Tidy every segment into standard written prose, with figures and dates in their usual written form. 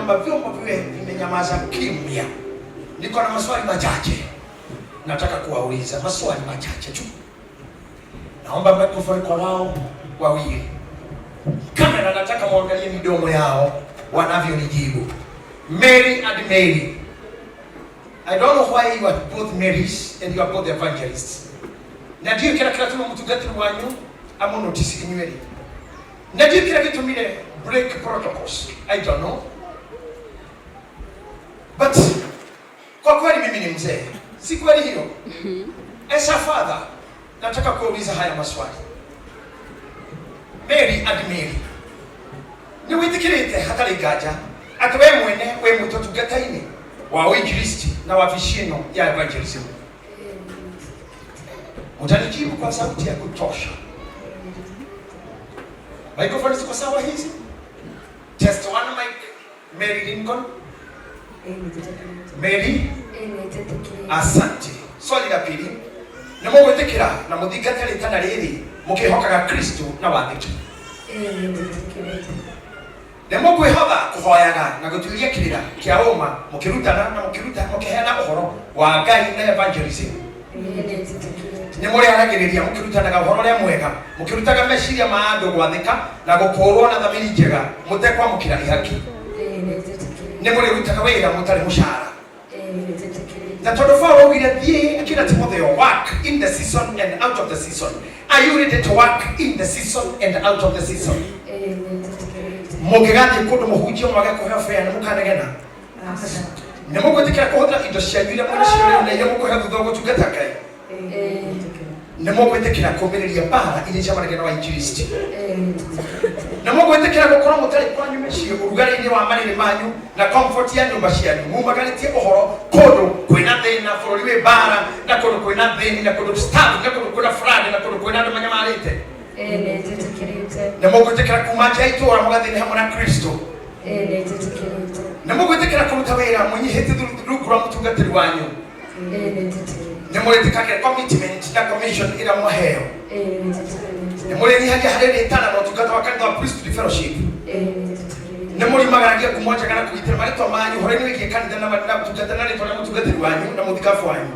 Naomba vyombo viwe vimenyamaza kimya. Niko na maswali machache nataka kuwauliza, maswali machache tu. Naomba microphone kwa wao wawili. Kamera, nataka muangalie midomo yao wanavyonijibu. Mary and Mary. I don't know why you are both Marys and you are both evangelists. Na ndiũ kĩrĩa kĩratũma mũtungatĩri wanyu amũnotice inyuerĩ. Na ndiũ kĩrĩa gĩtũmire break protocols. I don't know. But kwa kweli mimi ni mzee. Si kweli hiyo? As a father, nataka kuuliza haya maswali. Mary and Mary. Nĩ wĩtĩkĩrĩte hatarĩ nganja atĩ we mwene wĩ mũtũtungata-inĩ wa uinjilisti na wabici ĩno ya evangelism. Utanijibu kwa sauti ya kutosha. Microphone ziko sawa hizi? Test one mic. Mary Lincoln. Mary, asante. Swali la pili, nĩ mũgwĩtĩkĩra na mũthingate rĩtana rĩrĩ mũkĩhokaga Kristo na wathĩki? Nĩ mũkwĩhotha kũhoyaga na gũtuĩria kĩrĩra kĩa ũma mũkĩrutana na mũkĩruta mũkĩheana ũhoro wa Ngai na evangelism? Nĩ mũrĩaragĩrĩria mũkĩrutanaga ũhoro ũrĩa mwega, mũkĩrutaga meciria ma andũ gwathĩka na gũkũũrwo na thamiri njega mũtekwamũkĩra ihaki? Nĩ mũrĩrutaga wĩra mũtarĩ mũcara? Na tondũ Paulo augire thiĩ akĩra Timotheo, work in the season and out of the season. Are you ready to work in the season and out of the season? Mũngĩgathiĩ kũndũ mũhunjie mwage kũheo fare, nĩ mũkanegena? Nĩ mũgwĩtĩkĩra kũhũthĩra indo cianyu iria mwĩna cio rĩu na iria mũkũheo thutha wa gũtungata Ngai? Nĩ mũgwĩtĩkĩra kũmĩrĩria mbara iria icemanagia na wainjilisti? Nĩ mũgwĩtĩkĩra gũkorwo mũtarĩ kwanyu mĩciĩ, ũrugarĩ-inĩ wa marĩrĩ manyu na comfort ya nyũmba cianyu, mumagarĩtie ũhoro kũndũ kwĩna thĩna, bũrũri wĩ mbara, na kũndũ kwĩna thĩni, na kũndũ starving, na kũndũ kwĩna flood, na kũndũ kwĩna andũ manyamarĩte? Nĩ mũgwĩtĩkĩra kuma nja ya itũũra mũgathiĩ hamwe na Kristo? Nĩ mũgwĩtĩkĩra kũruta wĩra mũnyihĩte rungu rwa mũtungatĩri wanyu? Nĩ mũrĩtĩkagĩra commitment na commission ĩrĩa mwaheo? Nĩ mũrĩnyihagia harĩ rĩtana na ũtungata wa kanitha wa Priesthood Fellowship? Nĩ mũrimagaragia ngumo njega na kũgitĩra marĩtwa manyu ũhoro-inĩ wĩgiĩ kanitha na ũtungata na rĩtwa rĩa mũtungatĩri wanyu na mũthikabu wanyu?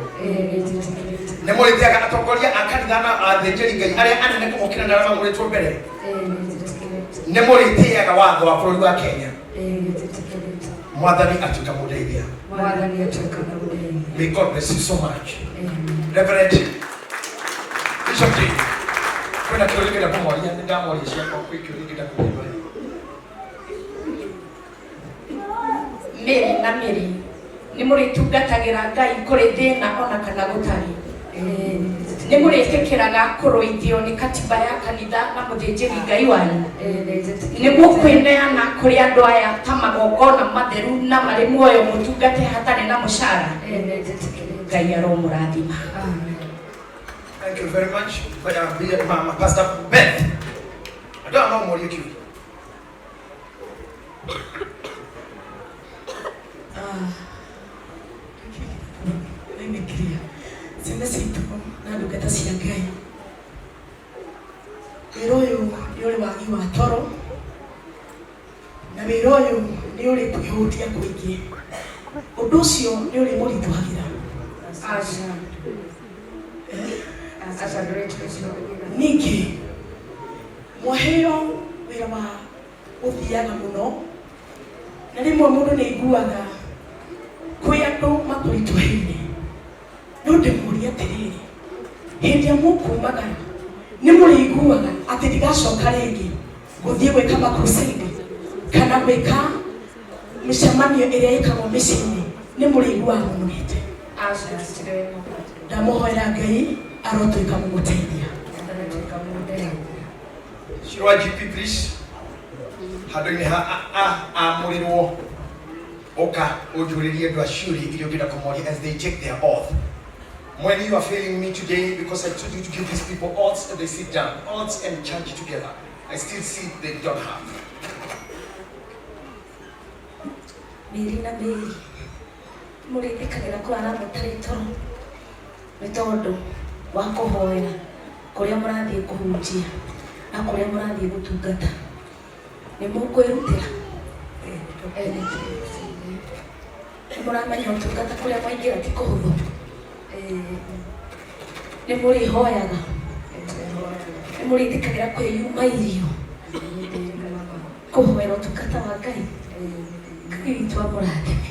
Nĩ mũrĩtĩaga atongoria a kanitha na athĩnjĩri Ngai arĩa anene kũmũkĩra na arĩa mamũrĩtwo mbere? Nĩ mũrĩtĩaga watho wa bũrũri wa Kenya? Mwathani atuĩka mũndeithia. Mwathani atuĩka mũndeithia. May God bless you so much. Reverend Bishop Jane, kwĩna kĩũria kĩrĩa kũmoria, nĩ ndamoria ciakwa, kwĩ kĩũria kĩrĩa kũmoria. Mary na Mary, nĩ mũrĩtungatagĩra Ngai kũrĩ thĩna ona kana gũtarĩ? Nĩ mũrĩtĩkĩraga kũrũithio nĩ katiba ya kanitha na mũthĩnjĩri Ngai wanyu? Nĩ mũkwĩneana kũrĩ andũ aya ta magongona matheru na marĩ muoyo, mũtungate hatarĩ na mũcara? Ngai aromũrathima. Thank you very much. Kwa Mama Pastor Beth. Andũ aya no morie kĩũria. Nĩnĩkiria ciana citũ na ndungata cia Ngai, wĩra ũyũ nĩ ũrĩ wagi wa toro, na wĩra ũyũ nĩ ũrĩ kwĩhũtia kũingĩ. Ũndũ ũcio nĩ ũrĩ mũritũhagĩra? Aca. Aca, ndũrĩtũhagĩra. Ningĩ mwaheo wĩra wa gũthiaga mũno, na rĩmwe mũndũ nĩ aiguaga kwĩ andũ makũritũhĩire, no ndĩmũrie atĩrĩrĩ, hĩndĩ ĩrĩa mũkumagara, nĩ mũrĩiguaga atĩ ndigacoka rĩngĩ gũthiĩ gwĩka makrusade kana gwĩka mĩcemanio ĩrĩa ĩkagwo mĩciĩ-inĩ? Nĩ mũrĩiguaga mũnogete? Aca, tũtirĩ. Ndamũhoera Ngai arotuĩka mũmũteithia. Atuĩka mũndeithia. Shirwa GP, please. Handũ-inĩ ha amũrĩrwo, ũka ũnjũrĩrie andũ a ciũria iria ũngĩenda kũmoria as they take their oath. When you are failing me today, because I told you to give these people oaths and they sit down, oaths and charge together. I still see they don't have. Mary na Mary, mũrĩtĩkagĩra kũrara mũtarĩ toro nĩ tondũ wa kũhoera kũrĩa mũrathiĩ kũhunjia na kũrĩa mũrathiĩ gũtungata? Nĩ mũkwĩrutĩra? Nĩ mũramenya ũtungata kũrĩa mwaingĩra ti kũhũthũ. Nĩ mũrĩhoyaga, nĩ mũrĩtĩkagĩra kwĩyuma irio kũhoera ũtungata wa Ngai. Ngai witũ amũrathime.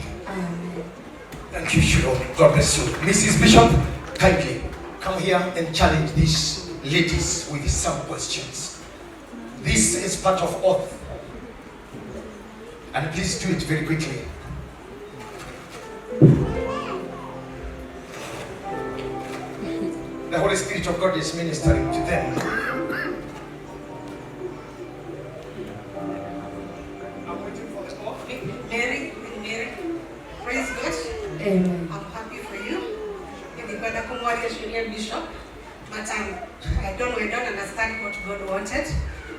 Thank you, Shiro. God bless you. Mrs. Bishop, kindly come here and challenge these ladies with some questions. This is part of oath. And please do it very quickly. The Holy Spirit of God is ministering to them. I'm waiting for the oath. Mary and Mary, praise God. Amen. I'm happy for you. Nilikwenda kumwaria Junior Bishop, but I don't know, I don't understand what God wanted.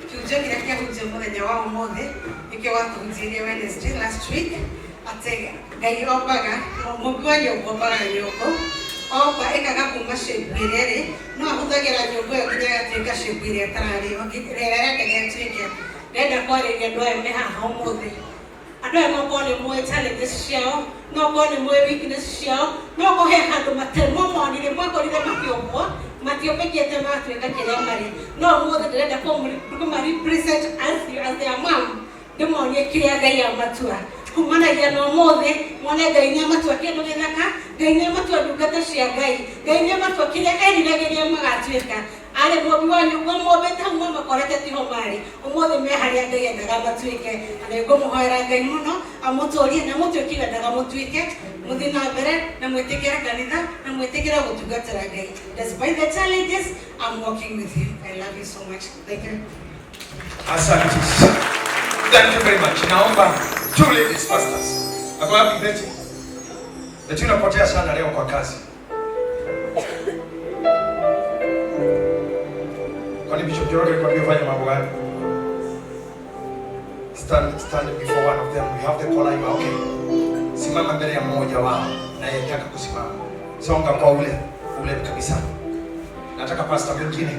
Kiunjo kĩrĩa kĩahunjio mũthenya wa ũmũthĩ nĩkĩo watũhunjirie Wednesday last week, atĩ Ngai ombaga, mũmbi wa nyũngũ ombaga nyũngũ, omba ĩkaga kuma shape ĩrĩa ĩrĩ, no ahũthagĩra nyũngũ ĩyo nginya ĩgatuĩka shape ĩrĩa ĩtararĩ, ĩrĩa arendaga ĩtuĩke. Ndĩrenda kwarĩria andũ aya me haha ũmũthĩ, andũ aya nokorwo nĩ moĩ challenges ciao, nokorwo nĩ moĩ weakness ciao, nokorwo he handũ mamonire mwakorire makĩũmbwo matiũmbĩkĩte magatuĩka kĩrĩa marĩ, no ũmũthĩ ndĩrenda kũma represent as their mom, ndĩmonie kĩrĩa Ngai amatua kumanagia na ũmũthĩ, mone Ngai nĩ amatua kĩndũ gĩthaka, Ngai nĩ amatua ndungata cia Ngai, Ngai nĩ amatua kĩrĩa eriragĩria magatuĩka. Arĩ mũmbi wa nyũngũ mombĩte hau mamakorete tiho marĩ, ũmũthĩ me harĩa Ngai endaga matuĩke. Na nĩ ngũmũhoera Ngai mũno amũtũrie na mũtuĩke endaga mũtuĩke, mũthiĩ na mbere na mwĩtĩkĩre kanitha na mwĩtĩkĩre gũtungatĩra Ngai. Despite the challenges, I'm walking with you. I love you so much. Thank you. Asante. Thank you very much. Naomba two ladies pastors. Ako wapi Betty? Betty, unapotea sana leo kwa kazi. Kwani Bishop Njoroge alikwambia ufanye mambo gani? Stand before one of them. We have the collar, you are okay. Simama mbele ya mmoja wao naye nataka kusimama. Songa kwa ule ule kabisa. Nataka pastor mwingine.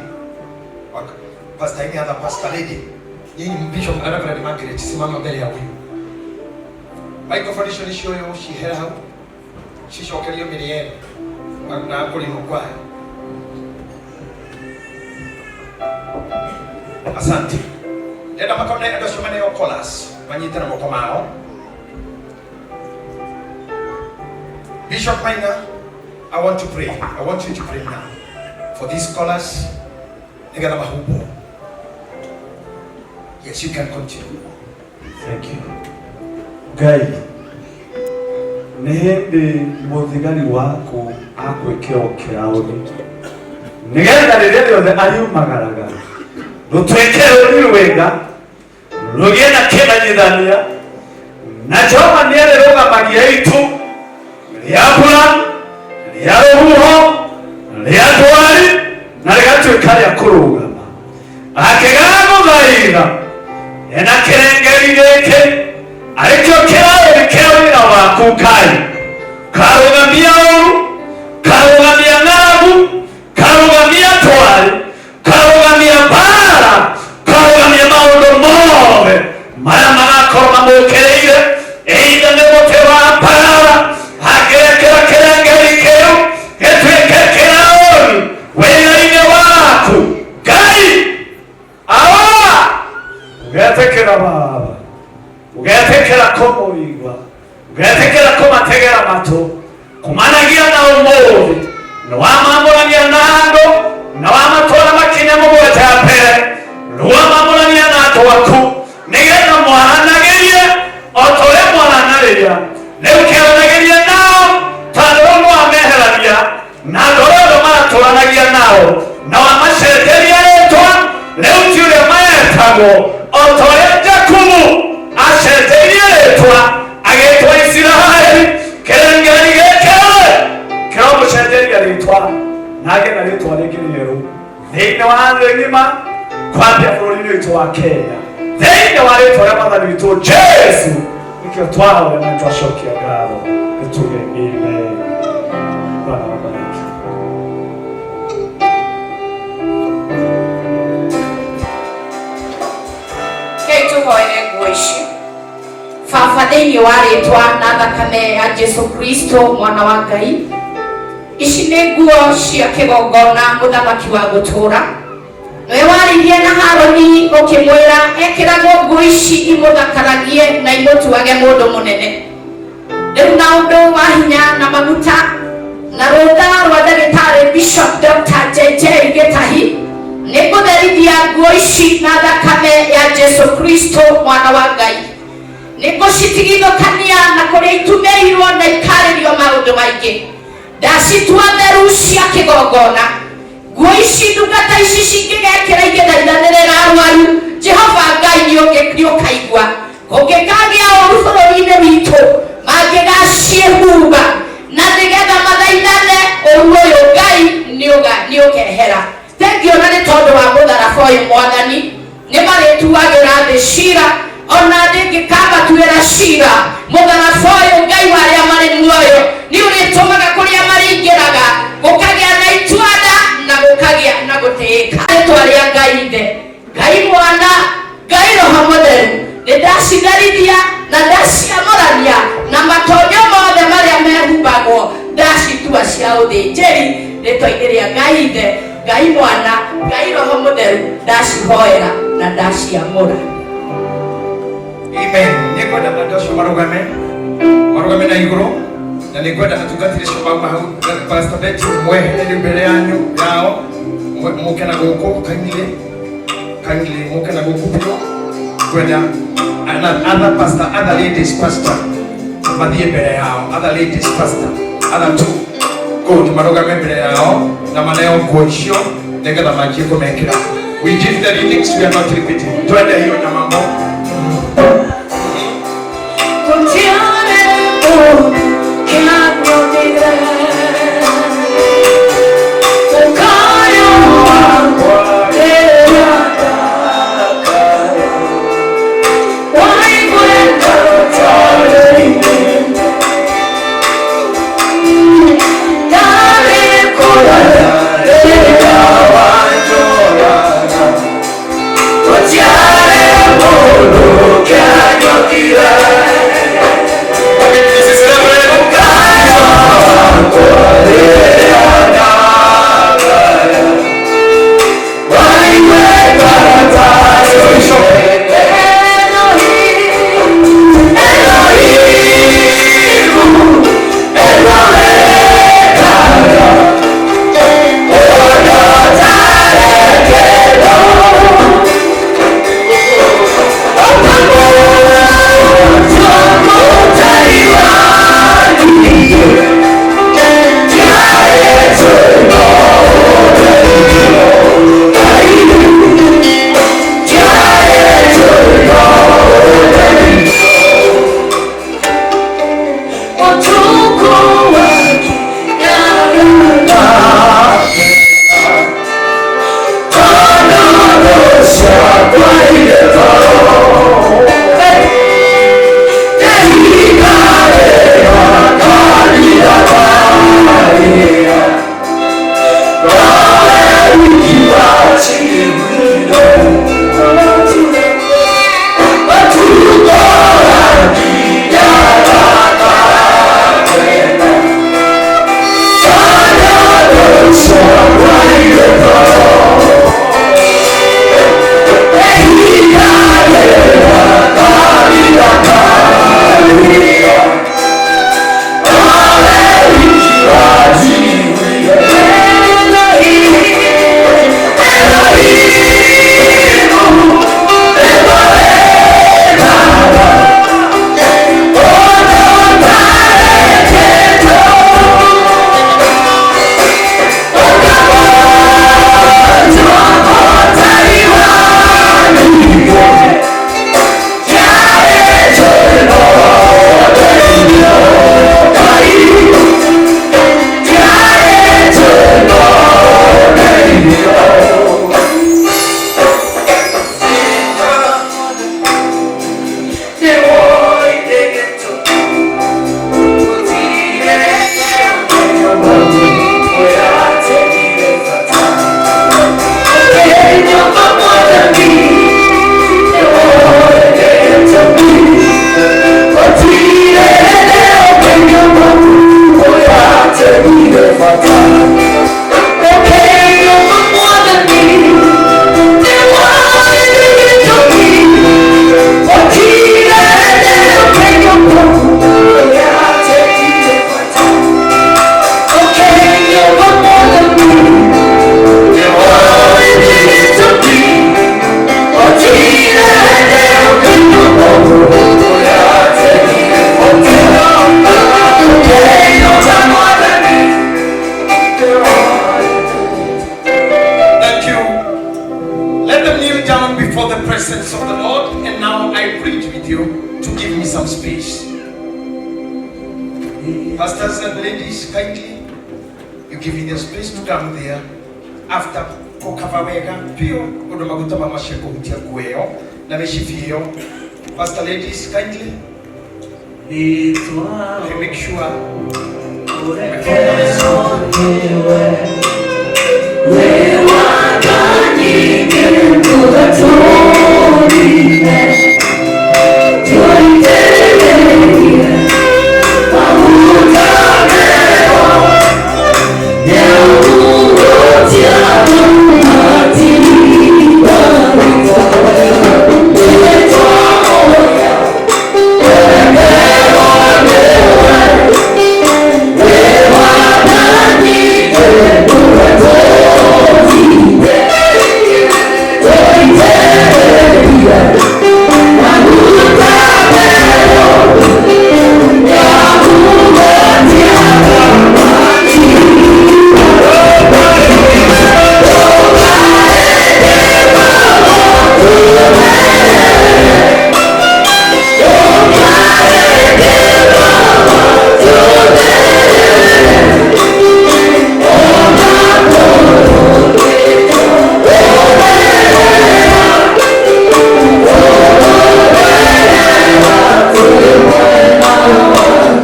Pastor, any other pastor lady. Nyinyi Bishop Reverend Margaret, simama mbele ya huyu. Microphone icio nĩcio yo cihere hau. Cicokerio mĩrĩ yenu. Na kũrĩmwo kwayo. Asante. Ndenda makone andũ acio maneo collars manyite na moko mao. Bishop Maina, I want to pray. I want you to pray now for these scholars. Nĩgetha mahumbwo. Yes, you can continue. Thank you. Ngai, nĩ hĩndĩ mũthigari waku akwĩkĩrwo kĩraũri nĩgetha rĩrĩa rĩothe ariumagaraga rũtuĩke rũri rwega rũgĩe na kĩmenyithania, na Jehova nĩarĩrũgamagia itu rĩa mbura, rĩa rũhuho, rĩa ndwari, na rĩgatuĩka rĩa kũrũgama. Akĩgagũthaitha ena kĩrengeri gĩkĩ arĩkĩo kĩraũri kĩa wĩra waku Ngai, karũgamia ũru, karũgamia ng'aragu, karũgamia ndwari, karũgamia mbara, karũgamia maũndũ mothe marĩa magakorwo mamũkĩrĩire, either nĩ mũtĩ wa mbara, angĩrekera kĩrengeri kĩu gĩtuĩke kĩraũri wĩra-inĩ waku Ngai. Awa ũgetĩkĩra Baba, ũgetĩkĩra kũmũigua, ũgetĩkĩra kũmategera matũ kumanagia na ũmũthĩ, nĩ wamamũrania na andũ na wamatwara makinya mũgwanja mbere, nĩ wamamũrania na andũ aku nĩgetha mwaranagĩrie o ta ũrĩa mwaranagĩria rĩu, kĩaranagĩria nao tondũ rĩu nĩwameherania na andũ arĩa othe maratũranagia nao, na wamacenjeria rĩtwa rĩu ti ũrĩa maetagwo, o ta ũrĩa Jakubu acenjeirie rĩtwa agĩtwo Isiraeli. Kĩrengeri gĩkĩ kĩramũcenjeria rĩtwa nage na rĩtwa rĩngĩ rĩerũ thĩinĩ wa thĩ ng'ima, kwambia bũrũri-inĩ witũ wa Kenya, thĩinĩ wa rĩtwa rĩa Mwathani witũ Jesu nĩkĩo twahoya na twacokia ngatho, nĩtuge amen. Bwana wabariki. Kei tũhoere nguo ici. Baba thĩinĩ wa rĩtwa na thakame ya Jesu Kristo mwana wa Ngai, ici nĩ nguo cia kĩgongona mũthamaki wa gũtũũra. Nĩwe waririe na Harũni ũkĩmwĩra ekĩragwo nguo ici imũthakaragie na imũtuage mũndũ mũnene. Rĩu na ũndũ wa hinya na maguta na rũtha rwa ndagĩtarĩ Bishop Dr. JJ Gĩtahi, nĩngũtherithia nguo ici na thakame ya Jesu Kristo mwana wa Ngai. Nĩngũcitigithũkania na kũrĩa itumĩirwo na ikarĩrio maũndũ maingĩ. Ndacitua theru cia kĩgongona. Nguo ici ndungata ici cingĩgekĩra ingĩthaithanĩrĩra arwaru, Jehova Ngai nĩũkaigua. Kũngĩkagĩa ũũru bũrũri-inĩ witũ, mangĩgaciĩhumba na nĩgetha mathaithane ũũru ũyũ Ngai nĩũkehera. Thengiũ na nĩ tondũ wa mũtharaba ũyũ Mwathani, nĩmarĩtuagĩra thĩ cira, ona ndĩngĩkamatuĩra cira. Mũtharaba ũyũ Ngai wa arĩa marĩ muoyo nĩũrĩtũmaga kũrĩa marĩingĩraga gũkagĩa na ituanda na gũkagĩa na gũtĩĩka. Rĩtwa rĩa Ngai Ithe, Ngai Mwana, Ngai Roho Mũtheru, nĩndacitherithia na ndaciamũrania na matonyo mothe marĩa mehumbagwo ndacitua cia ũthĩnjĩri rĩtwa-inĩ rĩa Ngai Ithe, Ngai Mwana, Ngai Roho Mũtheru, ndacihoera na ndaciamũra. Amen. Nĩngwenda andũ acio marũgame, marũgame na igũrũ, na nĩngwenda atungatĩri acio mauma hau, Pastor Betty mwehere rĩu mbere yanyu yao, mũke na gũkũ kindly, kindly mũke na gũkũ biũ. Ngwenda other pastor, other ladies pastor mathiĩ mbere yao, other ladies pastor, other two good marũgame mbere yao na maneo nguo icio nĩgetha manjie kũmekĩra. We did the readings, we are not repeating. Twende hiyo na mambo. Yeah. give me some space. Pastors and ladies, kindly, you give me the space to come there after kukava wega pio undu maguta ma macio kuhutia nguo ĩyo na mĩcibi ĩyo. Pastor ladies, kindly, I make sure my program is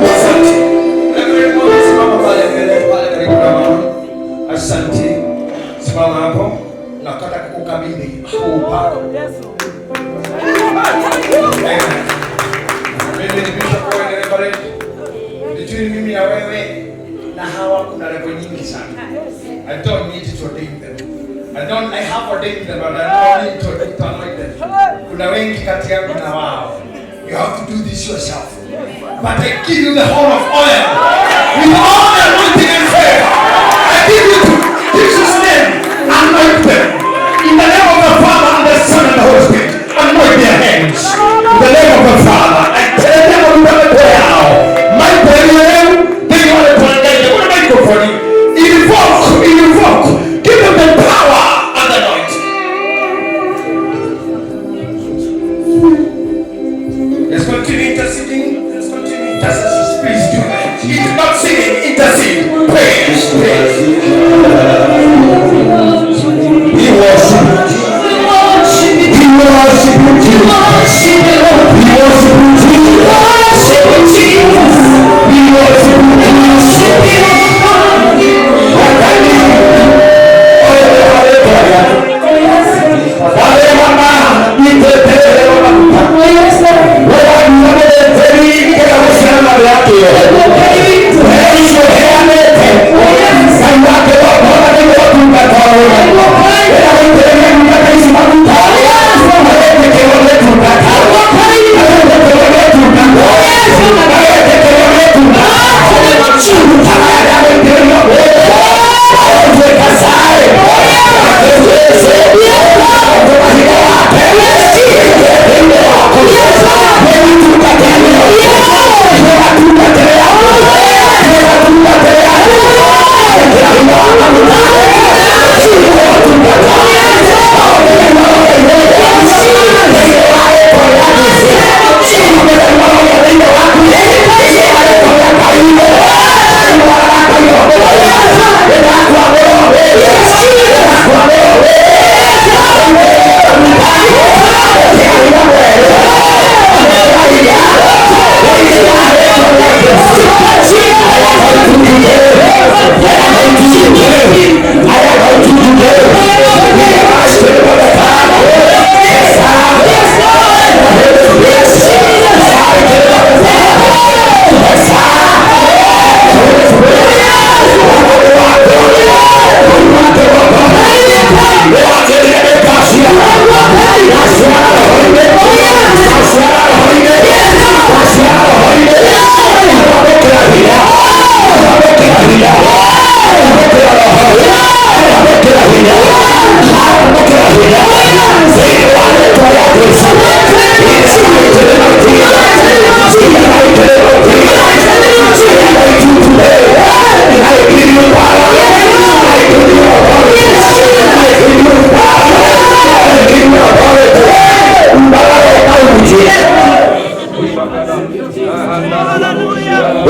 Asante. Reverend Moses, simama pale mbele pale karibu na mama. Asante. Simama hapo. Nataka kukukabidhi huu upako. Amen. Mimi ni Bishop Owen Reverend. Between mimi na wewe na hawa kuna level nyingi sana. I don't need to ordain them. I don't I have ordained them, but I don't need to anoint them. Kuna wengi kati yangu na wao. You have to do this yourself. But I give you the horn of oil with all the anointing and favor. I give you to Jesus' name. Anoint them. In the name of the Father and the Son and the Holy Spirit. Anoint their hands. In the name of the Father. I tell them on the prayer. My prayer, they want to pray. Microphone. Invoke, invoke. Give them the power and the anointing. Let's continue interceding. Let's continue intercessions. Please do that. It's not singing, intercede. Prayers, prayers. We worship you. We worship you, Jesus. We worship you, Jesus. We worship you, Jesus.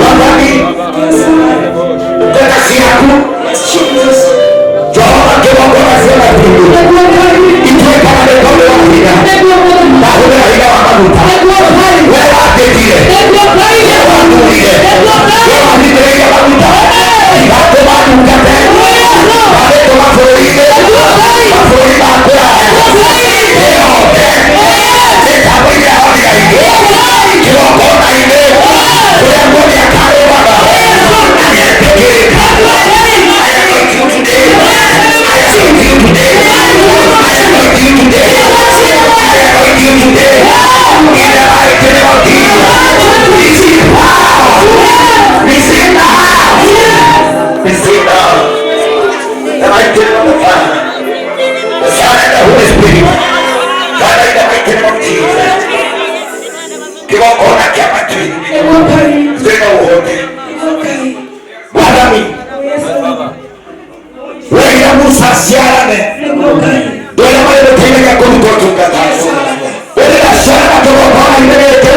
Wathani ndungata ciaku Jehova kĩgongona cia matumbĩ ituĩkaga nĩ tondũ wa hinya ndahũthĩra hinya wa maguta we wambĩtire we wathurire we wahithĩrĩirie maguta ndatũma ndungate ndandĩtũma bũrũri-inĩ mabũrũri ma kũraya thĩ yothe mĩtambo-inĩ ya online kĩgongona-inĩ kũrĩa guothe akarũgama agetĩkĩrĩka. I anoint you today. I anoint you today. I anoint you today. I anoint you today. In the mighty name of Jesus. Receive power. Receive now. Receive now. The mighty name of the Father, the Son, and the Holy Spirit. Father, in the mighty name of Jesus. Kĩgongona kĩa matu-inĩ thĩna ũhote Mwathani wĩra Musa aciarane ndũrĩa marĩ gũteithagia kũruta ũtungata ũrĩ ndaciarana kĩgongona-inĩ gĩkĩ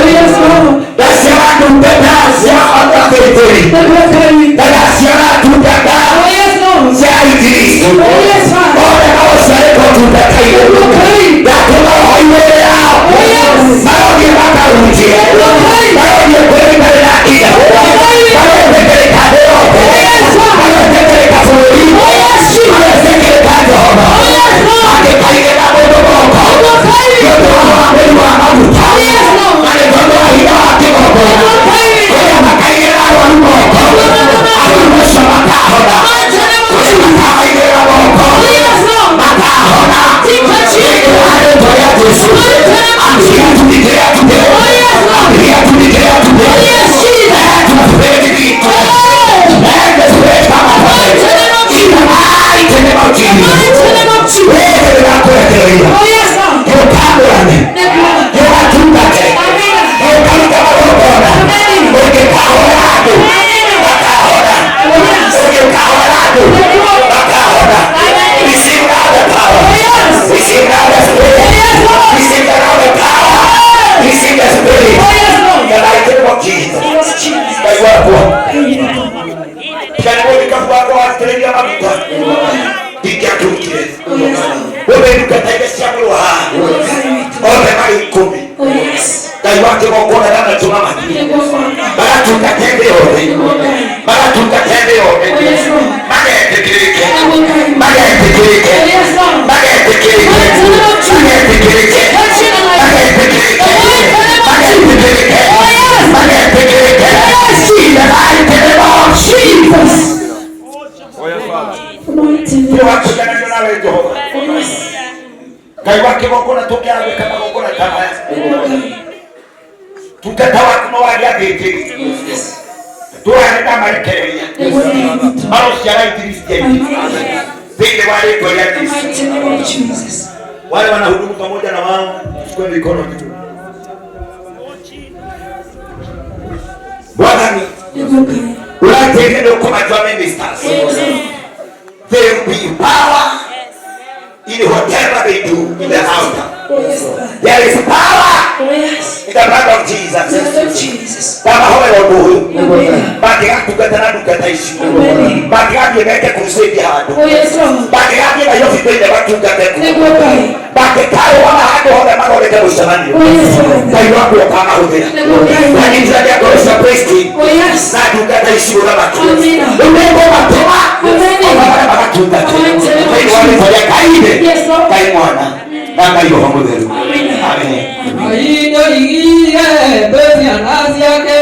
ndaciara ndungata cia athĩnjĩri na ndaciara ndungata cia injilisti othe maũciarĩtwo ndungata-inĩ ndatũma roho igũrũ rĩao marothiĩ makahunjie marothiĩ kũrĩ itarĩ na inya maroetĩkĩrĩka thĩ yothe maroetĩkĩrĩka bũrũri maroetĩkĩrĩka Jehova mangĩkaigĩrĩra mũndũ moko nĩ ũndũ wa wamũri wa maguta na nĩ tondũ wa hinya wa kĩgongona kũrĩa makaigĩrĩra arwaru moko arwaru acio makahona kũrĩa makamaigĩrĩra moko makahona thĩinĩ wa rĩĩtwa rĩa Jesũ. I'm here to declare today. I'm here to declare today. Let the spirit be Let the spirit come upon it. In the mighty name of Jesus. Wewe ndĩrakũrekereria ũkamũrane ũgatungate ũkaruta magongona ũngĩkahora andũ makahora ũngĩkahora andũ makahora. Receive now the power. Receive now the spirit. Receive now the power. Receive the spirit. In the mighty name of Jesus. Ngai wakwa Piganwo gĩkabu wakwa watĩrĩria maguta ndingĩatungire ũmbe ndungata iria cia mũrũ haha othe marĩ ikũmi Ngai wa kĩgongona ndanatũma mathiĩ magatungate thĩ yothe magatungate thĩ yothe magetĩkĩrĩke magetĩkĩrĩke magetĩkĩrĩke magetĩkĩrĩke magetĩkĩrĩke magetĩkĩrĩke magetĩkĩrĩke. In the mighty name of Jesus. Tũgatukananio nawe Jehova Ngai wa kĩgongona tũngĩaga gwĩka magongona ta maya tungata waku no warĩ athĩnjĩri tũrarĩ ndamarekereria marociara injilisti aingĩ thĩinĩ wa rĩĩtwa rĩa Jesũ. Wale wanahudumu pamoja na wao chukue mikono juu. Bwana ũrateithia nĩ ũkũmatua ministers. There will be power in whatever they do in the altar. There is power in the blood of Jesus. Ndamahoera ũndũ ũyũ mangĩgatungata na ndungata icio mangĩgathiĩ meke crusade handũ mangĩgathiĩ Nairobi thĩinĩ matungate kuo mangĩkarũgama handũ hothe mathondeke mũcemanio Ngai waku ũkamahũthĩra wanyitanĩria ngoro cia priest na ndungata ici ũthamaki rĩu nĩngũmatũma ona marĩa magatungate thĩinĩ wa rĩĩtwa rĩa Ngai Ithe Ngai Mwana na Ngai Roho Mũtheru. Amen. Aindoigire ciana ciake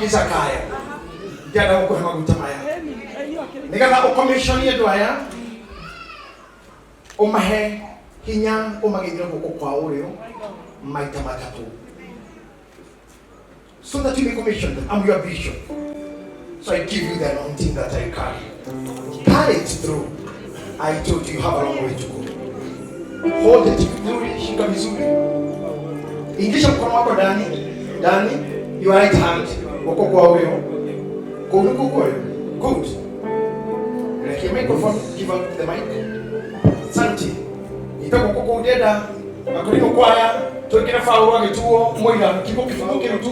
Magĩcakaya ndĩrenda gũkũhe maguta maya nĩgetha ũkomishoni andũ aya ũmahe hinya ũmageithie guoko kwa ũrĩo maita matatũ, so that you may commission them. I'm your bishop, so I give you the anointing that I carry. Carry it through. I told you, you have a long way to go. Hold it vizuri, shika vizuri, ingisha mkono wako ndani ndani, your right hand, guoko kwa ũrĩo kũu nĩkuo kwa ũrĩo. Good. Rekia microphone, give out the mic. Santi nyita guoko kũu ndĩrenda akorino kwaya twĩkĩre Paũlũ agĩtuo mũira kiugo kĩbungo kĩno tu.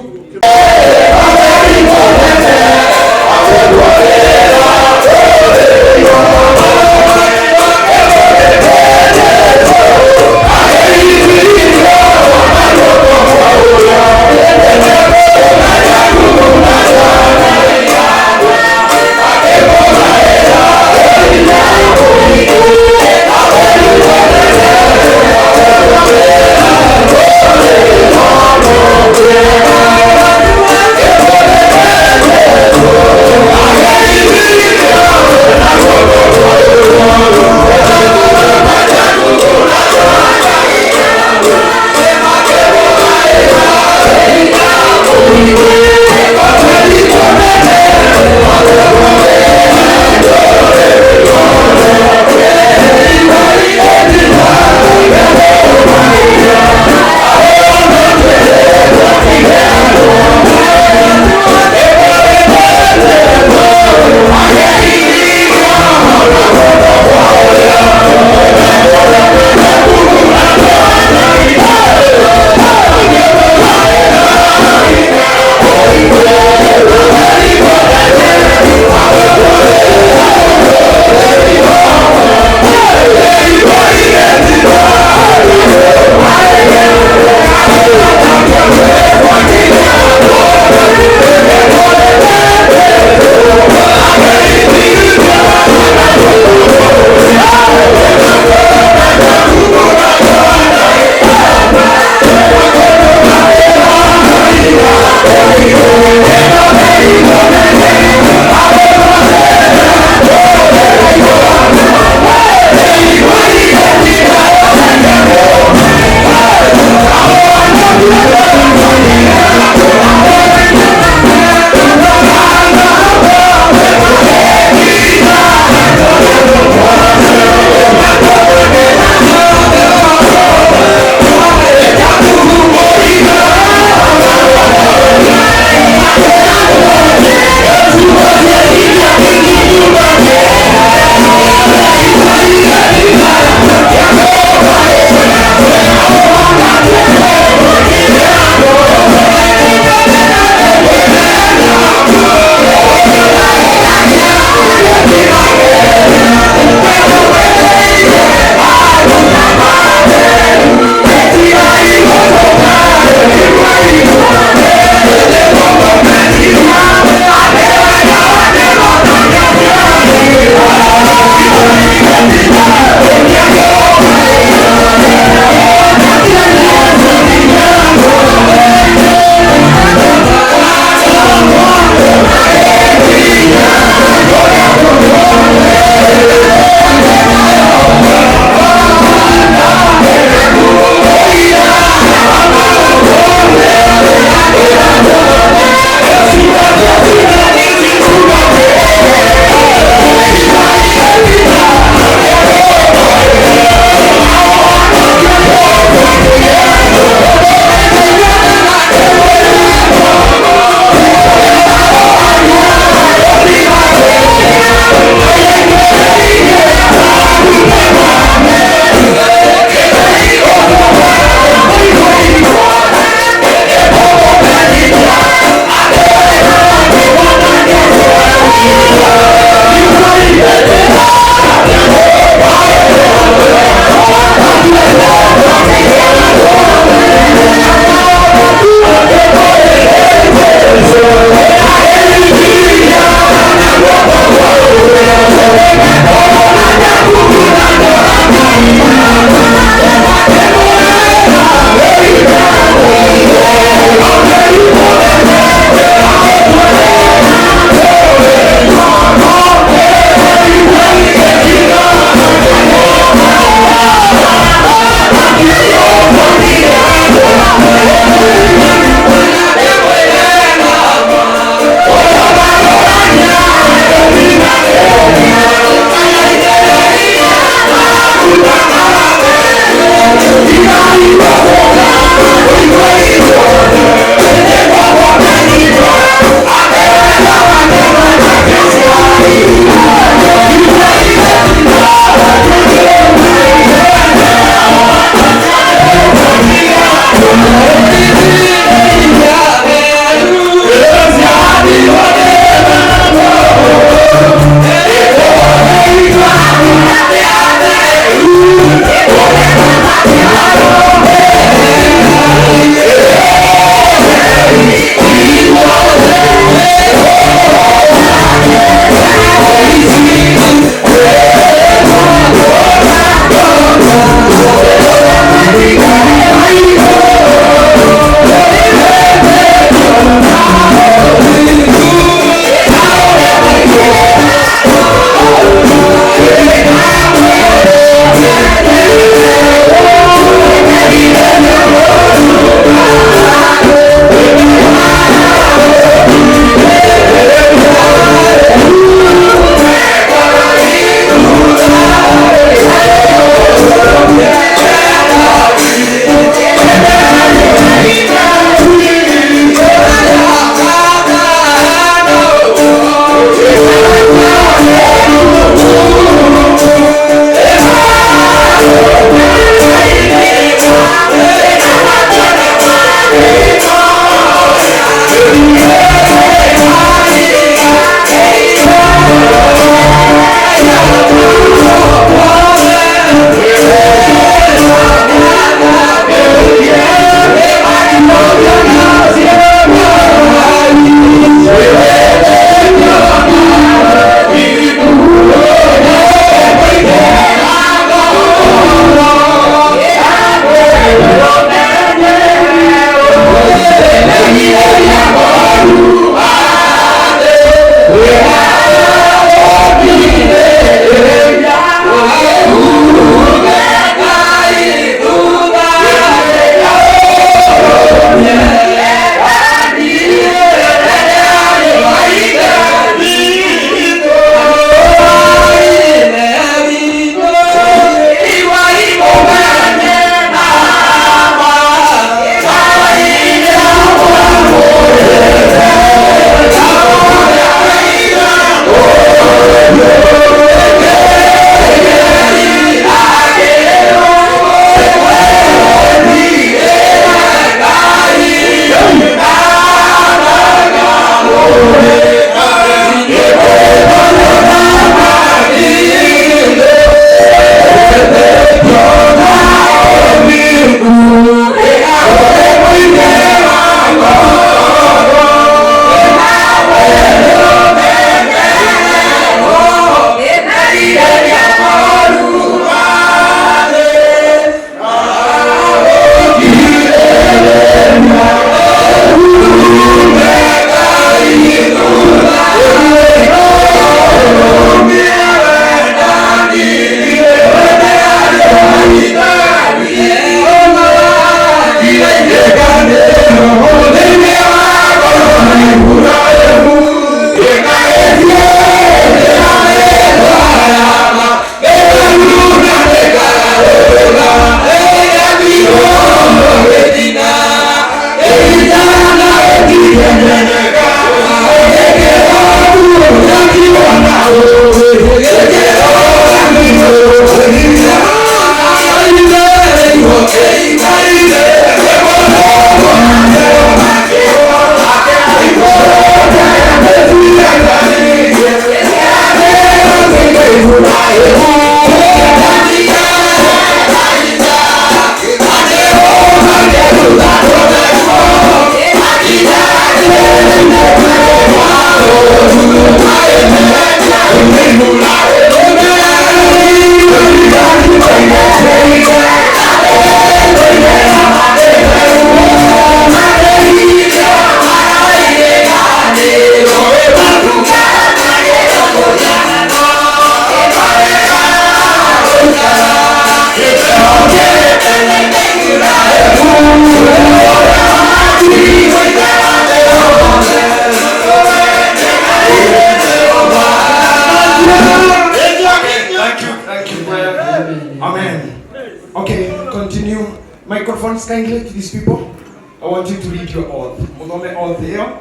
Microphones kindly to these people. I want you to read your oath. Muthome oath here.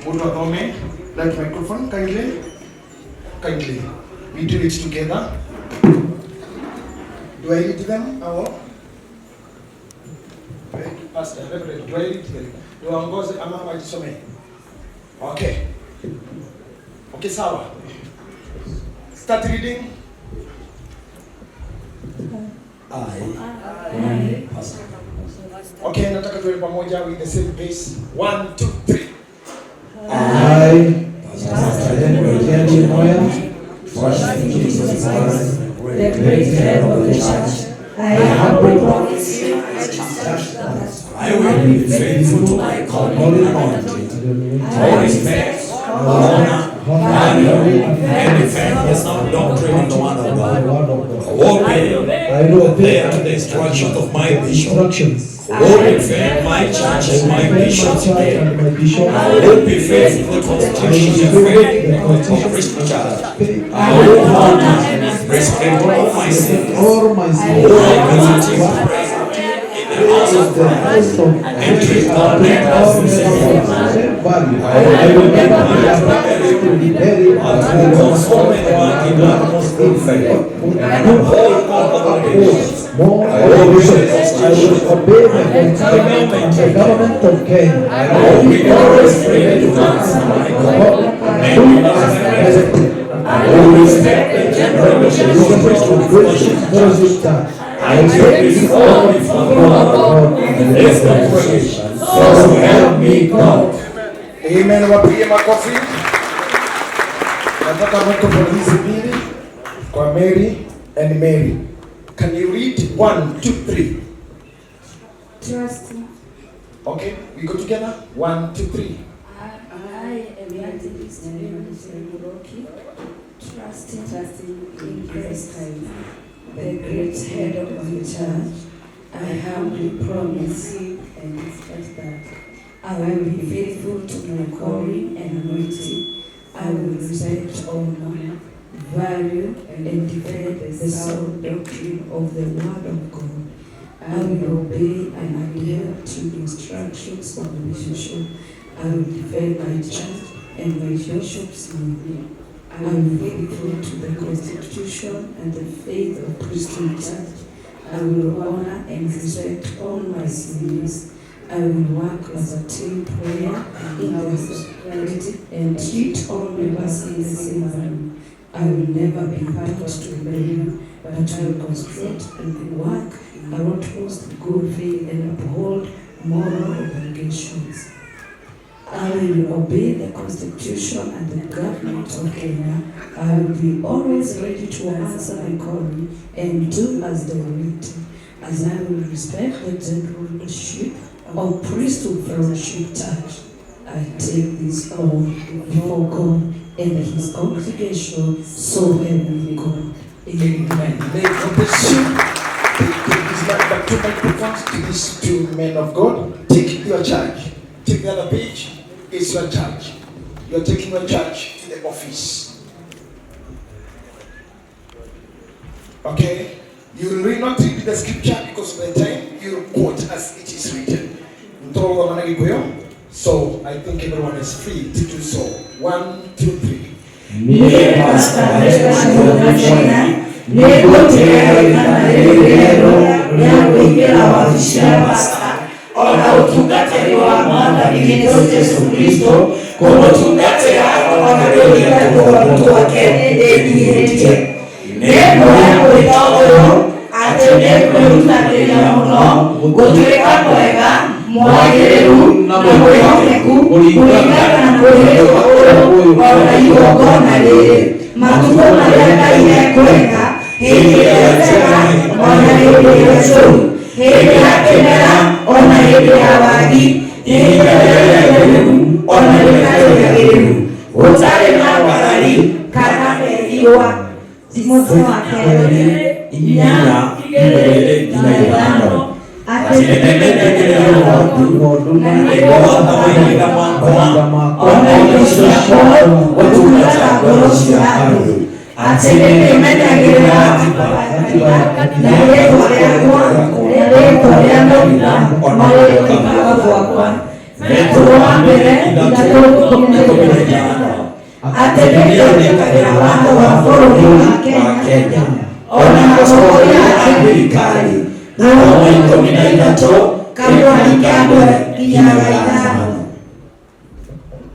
Mundu athome. That microphone kindly. Kindly. We do it together. Do I read them? Or? Pastor, Reverend, do I read them? Niwaongoze ama wajisomee? Okay. Okay, sawa. Start reading. I, Pastor. Okay, nataka tuwe pamoja with the same pace. 1, 2, 3. I, Pastor Henry Kenji Moya, trusting Jesus Christ, the great head of the church, I humbly promise you and trust that I will be faithful to my calling and anointing, all respect, honor, value, and defend the sound doctrine of the Word of God. I will obey to the instructions of my bishop. I will defend my church and my bishop's name. I will be faithful to the constitution and faith of Christian Church. I will honor and respect all my sins, all my positive praise in the house of Christ, and treat all members with same value. I will never be but to conform and work in utmost good faith, and uphold all obligations. I will obey the government of Kenya. I will be always ready to answer my call and I will respect the general of Christian. I take this all before God and this congregation. So help me God. Amen. Wapige makofi. Nataka microphone hizi mbili kwa Mary and Mary. Can you read 1, 2, 3? Trust. Okay, we go together. 1, 2, 3. I Evangelist Mary Muroki, trusting in Christ, the great head of the church, I humbly promise and trust that I will be faithful to my calling and anointing. I will respect, honor, value, and defend the sound doctrine of the Word of God. I will obey and adhere to the instructions of the bishop. I will defend my church and my bishop's name. I will be faithful to the constitution and the faith of Christian Church. I will honor and respect all my seniors. I will work as a team player in the society and treat all members in the same manner. I will never be part to rebellion, but I will construct and work utmost good faith and uphold moral obligations. I will obey the constitution and the government of Kenya. I will be always ready to answer my calling and do as directed, as I will respect the generalship of Priesthood Fellowship Church. I take this oath before God and his congregation, so help me God. Amen. May God bless you. Take this back to microphones to these two men of God. Take your charge. Take the other page. It's your charge. You're taking your charge to the office. Okay? You will not read the scripture because of the time. You will quote as it is written. So I think everyone is free to do so. One, two, three. Niĩ Pastor Esther Gachena nĩngũtĩĩa rĩtana rĩrĩ rĩerũ rĩa kũingĩra wabici ya pasta ona ũtungatĩri wa mwathani witũ Jesũ Kristo kũmũtungatĩra ona rĩũrĩra tũgondu twake ndĩnyiihĩtie. Nĩnguoya mwĩto ũyũ atĩ nĩngwĩrutanĩria mũno gũtuĩka mwega, mwagĩrĩru na mwĩhokeku kũringana na mwĩhĩtwa ũyũ ona igongona rĩrĩ matukũ marĩa Ngai ekwenda, hĩndĩ ĩrĩa njega ona hĩndĩ ĩrĩa njũru, hĩndĩ ya kĩmera ona hĩndĩ ya wagi, ihinda rĩrĩa rĩagĩrĩru ona rĩtarĩ rĩagĩrĩru, gũtarĩ na ngarari kana mehia. Timotheo wa kerĩ 4:2-5 atĩ nĩmenyagĩrĩra ng'ondu na nĩngũhota mahinda makwa ona indo ciakwa gũtungata ngoro cia andũ, atĩ nĩndĩmenyagĩrĩra katiba na rĩĩtwa rĩakwa na rĩĩtwa rĩa kanitha marĩ ũtungata gwakwa. Petero wa mbere 3:15 atĩ nĩndĩathĩkagĩra watho wa bũrũri wa Kenya ona atongoria a thirikari. Aroma 13:1-5.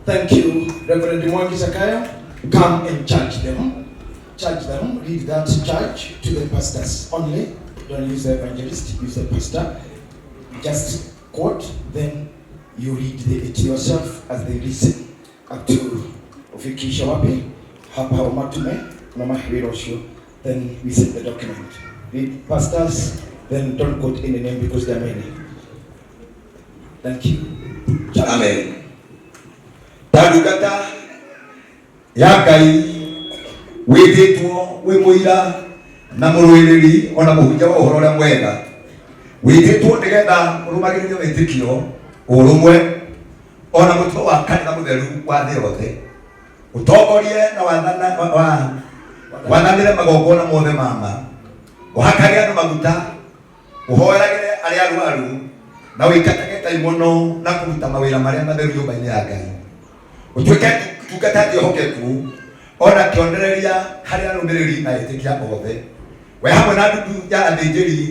Thank you, Reverend Mwangi Zakayo. Come and charge them. Charge them. Read that charge to the pastors only. Don't use the evangelist, use the pastor. Just quote, then you read it yourself as they listen. Up to ufikisha wapi? Hapa umatume na mahiriro ucio. Then we send the document. Read pastors, then don't quote any name because there are many. Thank you. Charge. Amen. Ta ndungata ya Ngai wĩtĩtwo wĩ mũira na mũrũĩrĩri ona mũhunjia wa ũhoro ũrĩa mwega, wĩtĩtwo nĩgetha ũrũmagĩrĩrie wĩtĩkio, ũrũmwe ona mũtugo wa kanitha mũtheru wa thĩ yothe, ũtongorie na wathanĩre magongona mothe ma ma, ũhakage andũ maguta, ũhoeragĩre arĩa arwaru na ũikatage ndaimono na kũruta mawĩra marĩa matheru nyũmba-inĩ ya Ngai, ũtuĩke ndungata njĩhokeku ona kĩonereria harĩ arũmĩrĩri na etĩkia othe. We hamwe na ndundu ya athĩnjĩri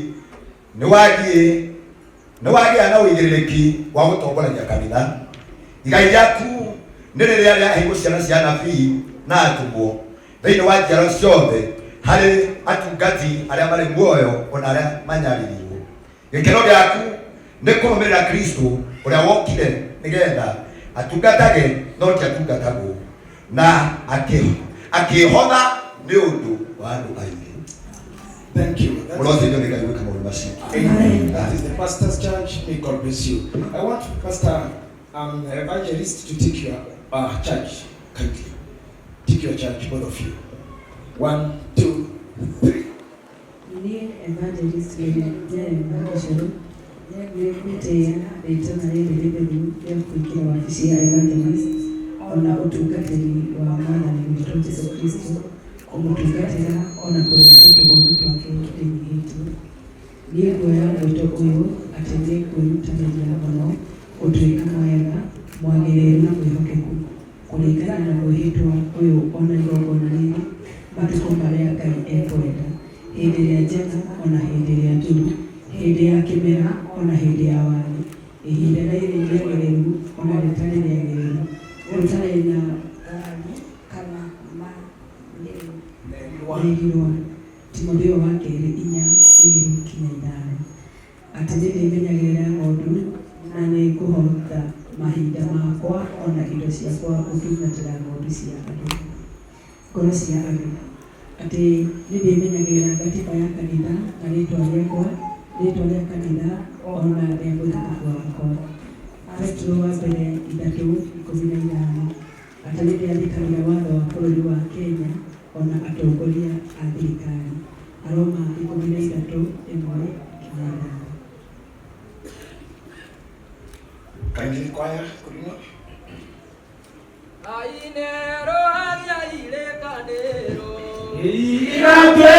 nĩwagĩa na ũigĩrĩrĩki wa gũtongoragia kanitha. Igai rĩaku nĩ rĩrĩa rĩaheirwo ciana cia anabii na atũmwo thĩinĩ wa njiaro ciothe, harĩ atungati arĩa marĩ muoyo ona arĩa manyaririrwo. Gĩkeno gĩaku nĩ kũrũmĩrĩra Kristo ũrĩa wokire nĩgetha atungatage no ti atungatagwo, na akĩhotha nĩ ũndũ wa andũ aingĩ. Thank you. That is, Mũroteithio nĩ Ngai gwĩka maũndũ macio. Amen. That is the pastor's charge. May God bless you. I want Pastor Evangelist to take your charge kindly. Take your charge, both of you. One, two, three. Niĩ Evangelist Jeremiah Gicheru nĩngũtĩĩa rĩtana rĩrĩ rĩtheru rĩa kũingĩra wabici ya evangelist ona ũtungatĩri wa mwathani witũ Jesũ Kristo, kũmũtungatĩra ona kũrĩithia tũgondu twake ndĩnyihĩtie. Niĩ nguoya mwĩto ũyũ atĩ nĩngwĩrutanĩria mũno gũtuĩka mwega, mwagĩrĩru na mwĩhokeku kũringana na mwĩhĩtwa ũyũ ona igongona rĩrĩ matukũ marĩa Ngai ekwenda, hĩndĩ ĩrĩa njega ona hĩndĩ ĩrĩa njũru, hĩndĩ ya kĩmera ona hĩndĩ ya wagi, ihinda rĩrĩ rĩagĩrĩru ona rĩtarĩ rĩagĩrĩru, gũtarĩ na ngarari kana merirwa. Timotheo wa kerĩ 4:2-5 atĩ nĩndĩmenyagĩrĩra ng'ondu na nĩngũhota mahinda makwa ona indo ciakwa gũtungatĩra ng'ondu cia andũ, ngoro cia andũ, atĩ nĩndĩmenyagĩrĩra gatiba ya kanitha na rĩtwa rĩakwa, rĩtwa rĩa kanitha ona rĩa mwĩhokeku wakwa. Petero wa mbere 3:15 atĩ nĩndĩathĩkagĩra watho wa bũrũri wa Kenya ona atongoria a thirikari. Aroma 13:1-5. Kindly choir, Kurino. Ainero agia irekanero. Iratwe.